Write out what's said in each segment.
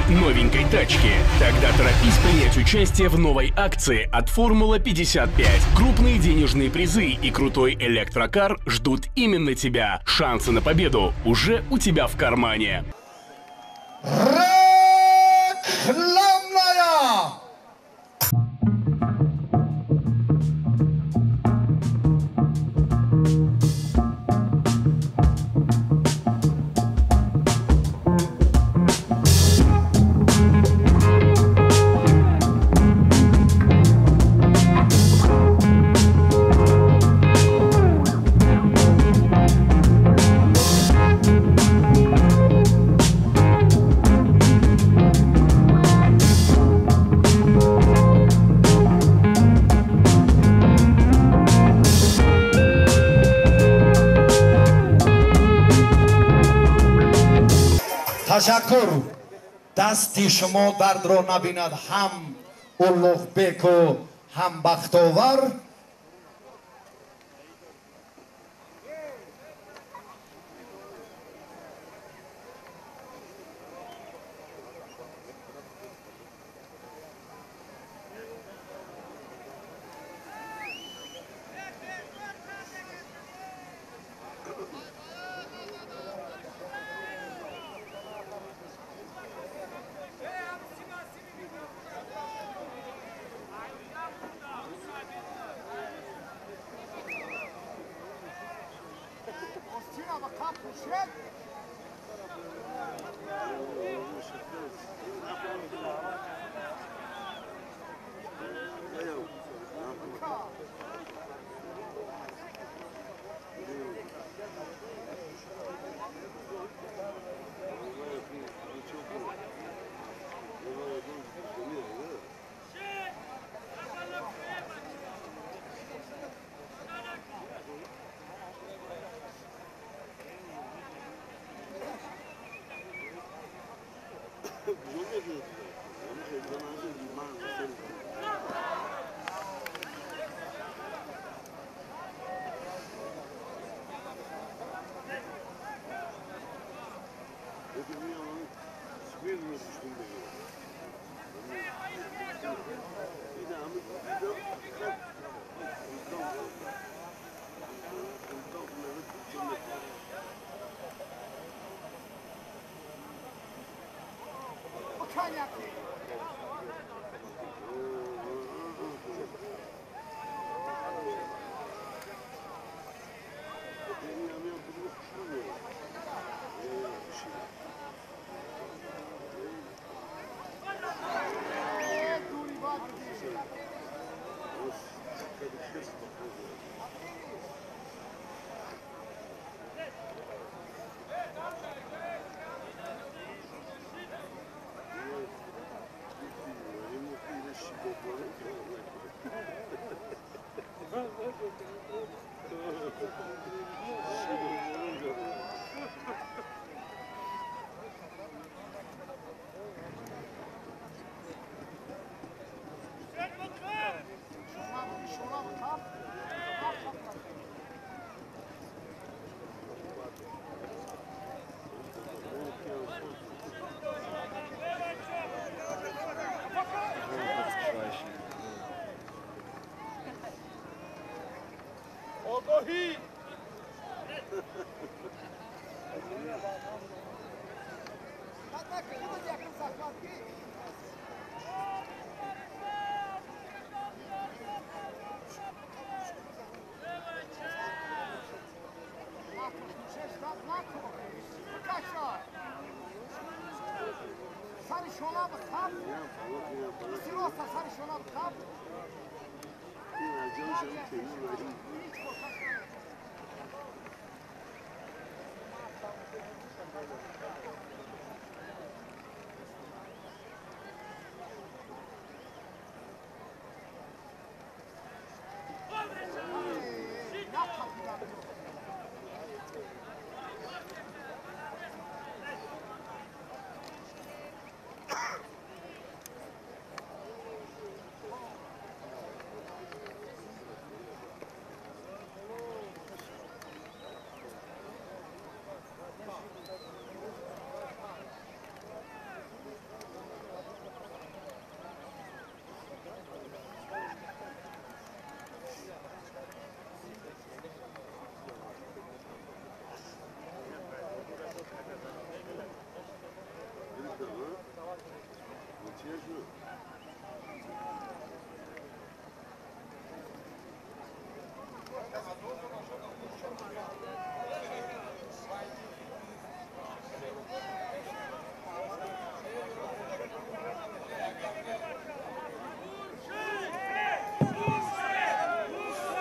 новенькой тачки? Тогда торопись принять участие в новой акции от Формула-55. Крупные денежные призы и крутой электрокар ждут именно тебя. Шансы на победу уже у тебя в кармане. Рекламная! Ташаккур. Дасти шумо дардро набинад ҳам Улуғбеку ҳам Бахтовар.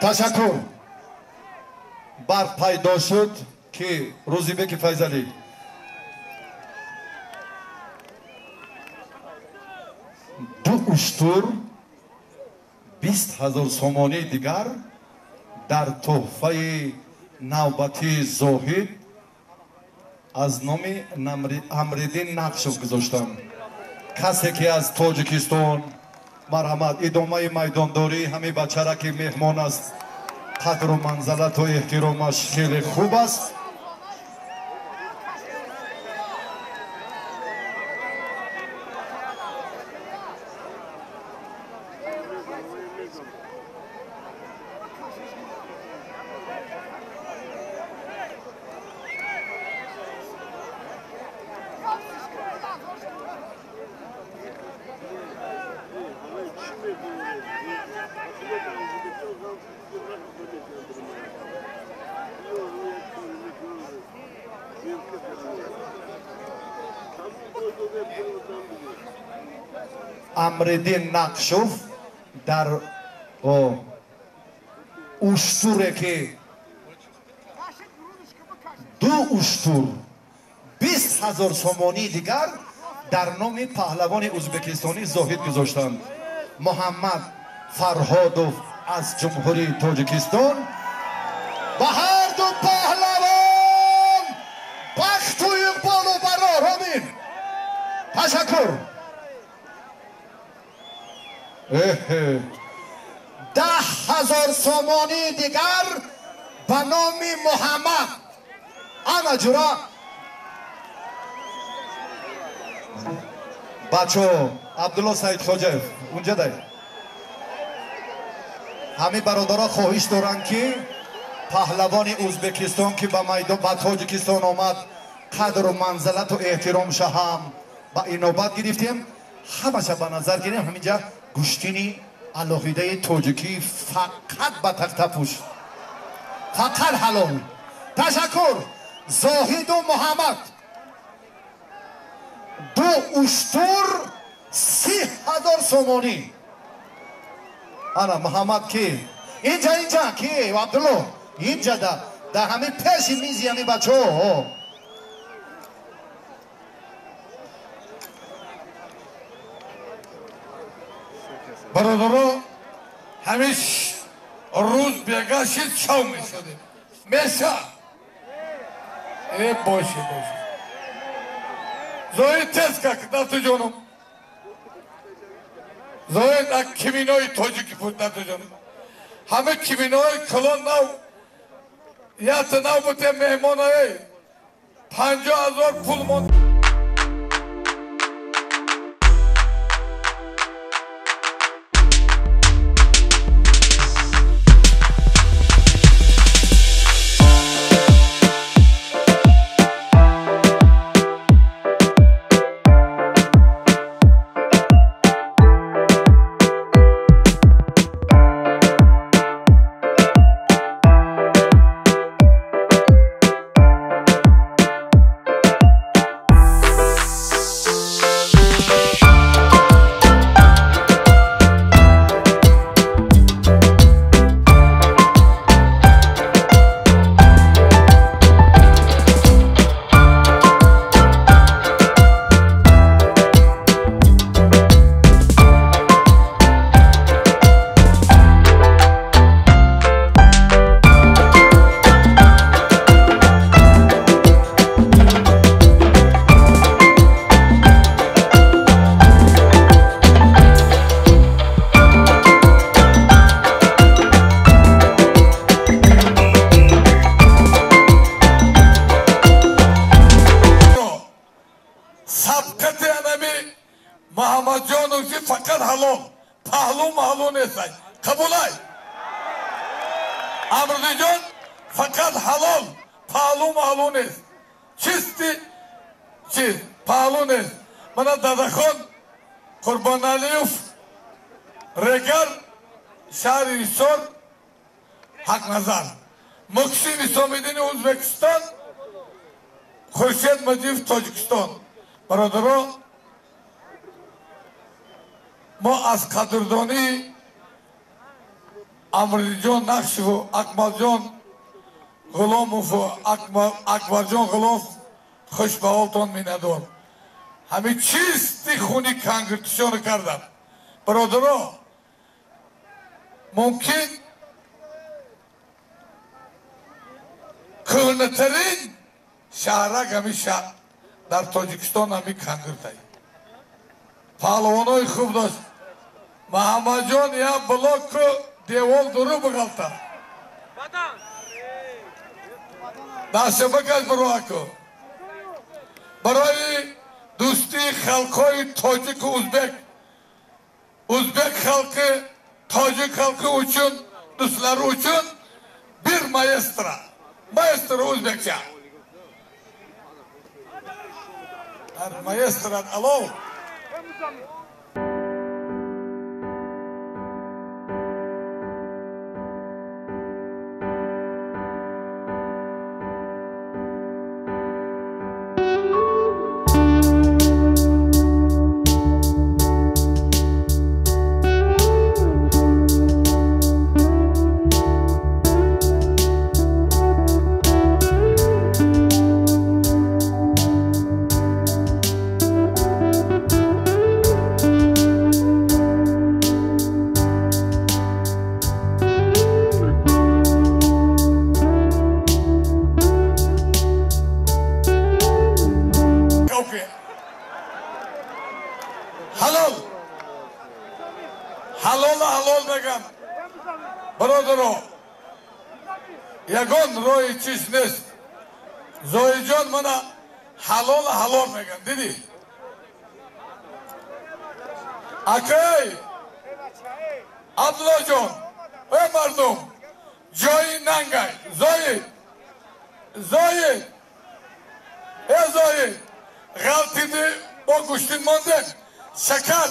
Ташаккур. Барқ пайдо шуд, ки Рӯзибеки Файзалӣ ду уштур 20 000 сомонии дигар дар тӯҳфаи навбатии Зоҳид аз номи Амриддин Нақшов гузоштам. Касе ки аз Тоҷикистон, марҳамат, идомаи майдондорӣ. Ҳамин бачара ки меҳмон аст, қадру манзалату эҳтиромаш хеле хуб аст. Амриддин Нақшов дар уштуре ки ду уштур 20 000 сомонии дигар дар номи паҳлавони ӯзбекистонӣ Зоҳид гузоштанд. Муҳаммад Фарҳодов аз Ҷумҳурии Тоҷикистон. Ба ҳарду паҳлавон бахту иқболу барор. Омин. Ташаккур. 10 000 сомонии дигар ба номи Муҳаммад. Ана ҷура бачо, Абдулло Саидхоҷаев унҷа дай. Ҳамин бародаро хоҳиш доранд, ки паҳлавони Ӯзбекистон, ки ба майдон, ба Тоҷикистон омад, қадру манзалату эҳтиромша ҳам ба инобат гирифтем, ҳамаша ба назар гирем. Ҳаминҷа гӯштини алоҳидаи тоҷикӣ, фақат ба тахтапӯш, фақат ҳалол. Ташаккур. Зоҳиду Муҳаммад, ду уштур, 30 000 сомонӣ. Ана Муҳаммад ки инҷа, инҷа ки, Абдулло инҷа да ҳамин пеши мизи ҳамин бачаҳо. Бародаро, ҳамин рӯз бега шид, шав мешудем, меша э боше, боше. Зоид, тез как дасту ҷонум. Зоид ак киминои тоҷики пуд, дасту ҷонум. Ҳама киминои калон нав ята нав буте меҳмонаe 50 000 пул монд. Фақат ҳалол, паҳлу маҳлу нестай. Қабулай, Амрдиҷон? Фақат ҳалол, паҳлу маҳлу нест, чисти чиз, паҳлу нест. Мана дадахон Қурбоналиев Регар шаҳри Ҳисор Ҳақназар. Муҳсин Исомиддини Ӯзбекистон, Хуршед Маҷиев Тоҷикистон. Бародаро, мо аз қадрдонии Амридиҷон Нақшеву Акмалҷон Ғуломову Акбарҷон Ғуломов хуш ба ҳолтон миннатдор. Ҳамин чисти хуни кангиртишонро кардам. Бародаро, мумкин кӯҳнатарин шаҳрак ҳамин шаҳр дар Тоҷикистон ҳамин Кангиртай. Паҳлавонои хуб дошт. Муҳаммадҷон як блоку девол дуру биғалта. Даста бикаш бироаку. Барои дӯстии халқҳои тоҷику узбек, узбек халқи, тоҷик халқи uchun, do'stlari uchun bir maestro. Maestro o'zbekcha. Maestro alov. Halol. Halol halol мегам. Бародаро, ягон роҳи чиз нест. Зоиҷон мана ҳалол ҳалол мегам. Дидӣ? Акай Абдуллоҷон, эй мардум, ҷои нангай. Зоид, Зоид, эй Зоид, ғалтиди бо гӯштин мондем. Шакар.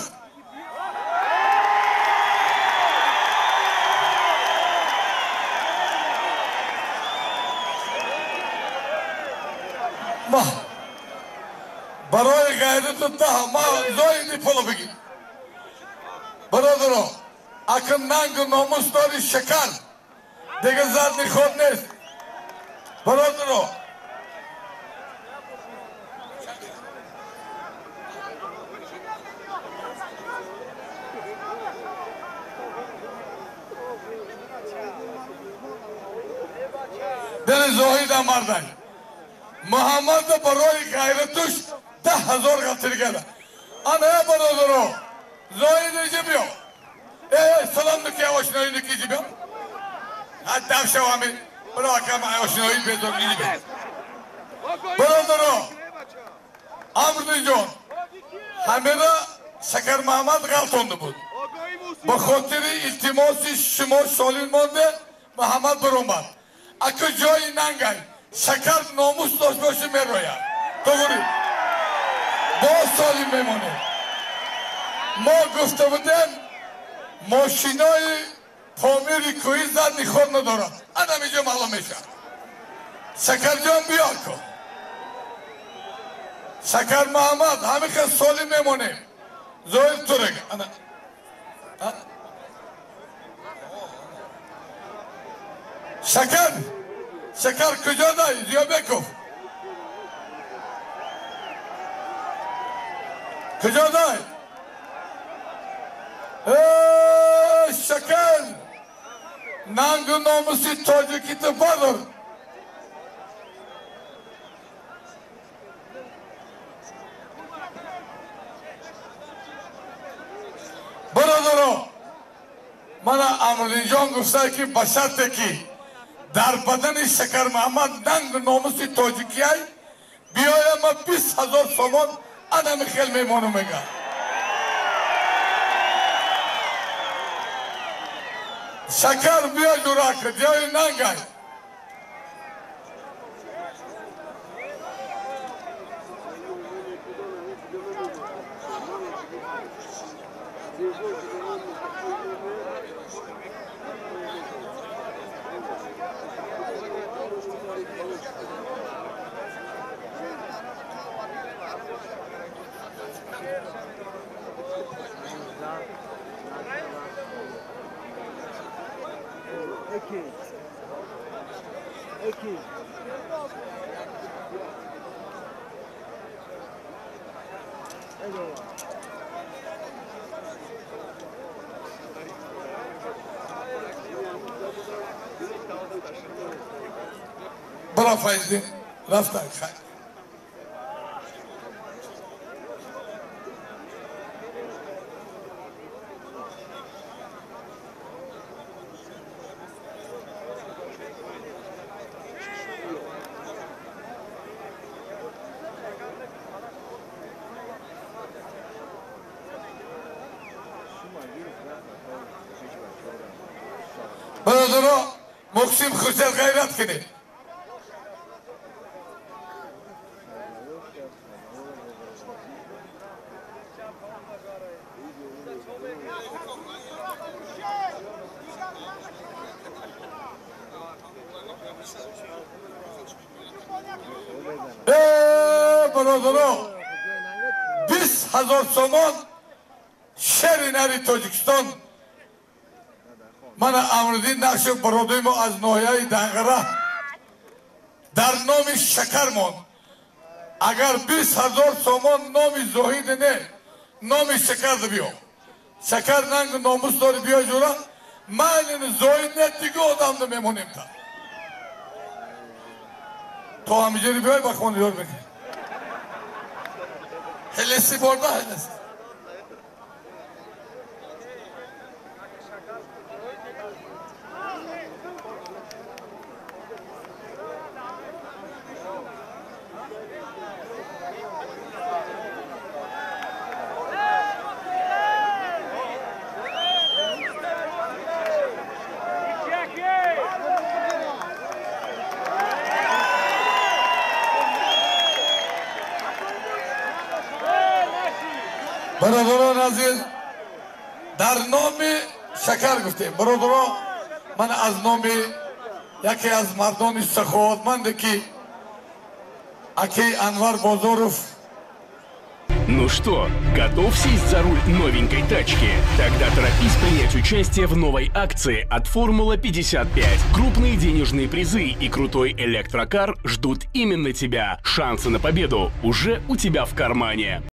Ма барои ғайрату даҳ ма зоиди пуло бигир. Бародаро, акн нангу номус дори шакар. Дига задни ход нест. Бародаро, дили Зоҳида мардай. Муҳаммад барои ғайратуш 10,000 ғалтиргада. Ана бародаро, Зоҳид иҷи биё. Э, салом ники ошнои ники иҷи биё. Ҳаддам шавами, биро акам ошнои безор иҷи биё. Бародаро, Амрдиҷон, ҳамира Шакар Муҳаммад ғалтонда буд. Ба хотири илтимоси шумо солим монде, Муҳаммад биромад. Аку ҷои нангай, шакар номус дошт боши мерояд. Туғри. Боз солим мемонед. Мо гуфта будем, мошинои Помири кӯҳӣ задни ход надорад. Анам инҷо маълум мешавад. Шакарҷон биё ку. Шакар Муҳаммад, ҳамин хел солим мемонем. Зоҳир Турег. Ана. Шакар, Шакар куҷо дай? Зиёбеков. Куҷо дай? Э, Шакар! Нангу номуси тоҷикиту бардор. Бародаро, мана Амридинҷон гуфта ки ба шарте ки дар бадани Шакар Муҳаммад нангу номуси тоҷикияй биёям ма 20,000 сомон анами хел мемонум мега. Шакар биё ҷурака, ҷои нангай. برا فایزی رفتن خیلی برادرها مقسیم خوشتر غیرت کنید. برادرها 20,000 سومان شهر نری تاجیکستان من امردین نقش برادرم از ناحیه دنگره در نام شکر ماند. اگر 20,000 سومان نام زاهد نه نام شکر بیا شکر ننگ ناموس داری بیا جورا من این زاهد نه دیگه آدم نمیمونیم تا همینجوری بیای با خون یار بگی هلسی برده هلسی. برادران عزیز در نام شکر گفتیم. برادران من از نام یکی از مردان سخاوتمند که اکی انور بازاروف. Ну что, готов сесть за руль новенькой тачки? Тогда торопись принять участие в новой акции от Формула-55. Крупные денежные призы и крутой электрокар ждут именно тебя. Шансы на победу уже у тебя в кармане.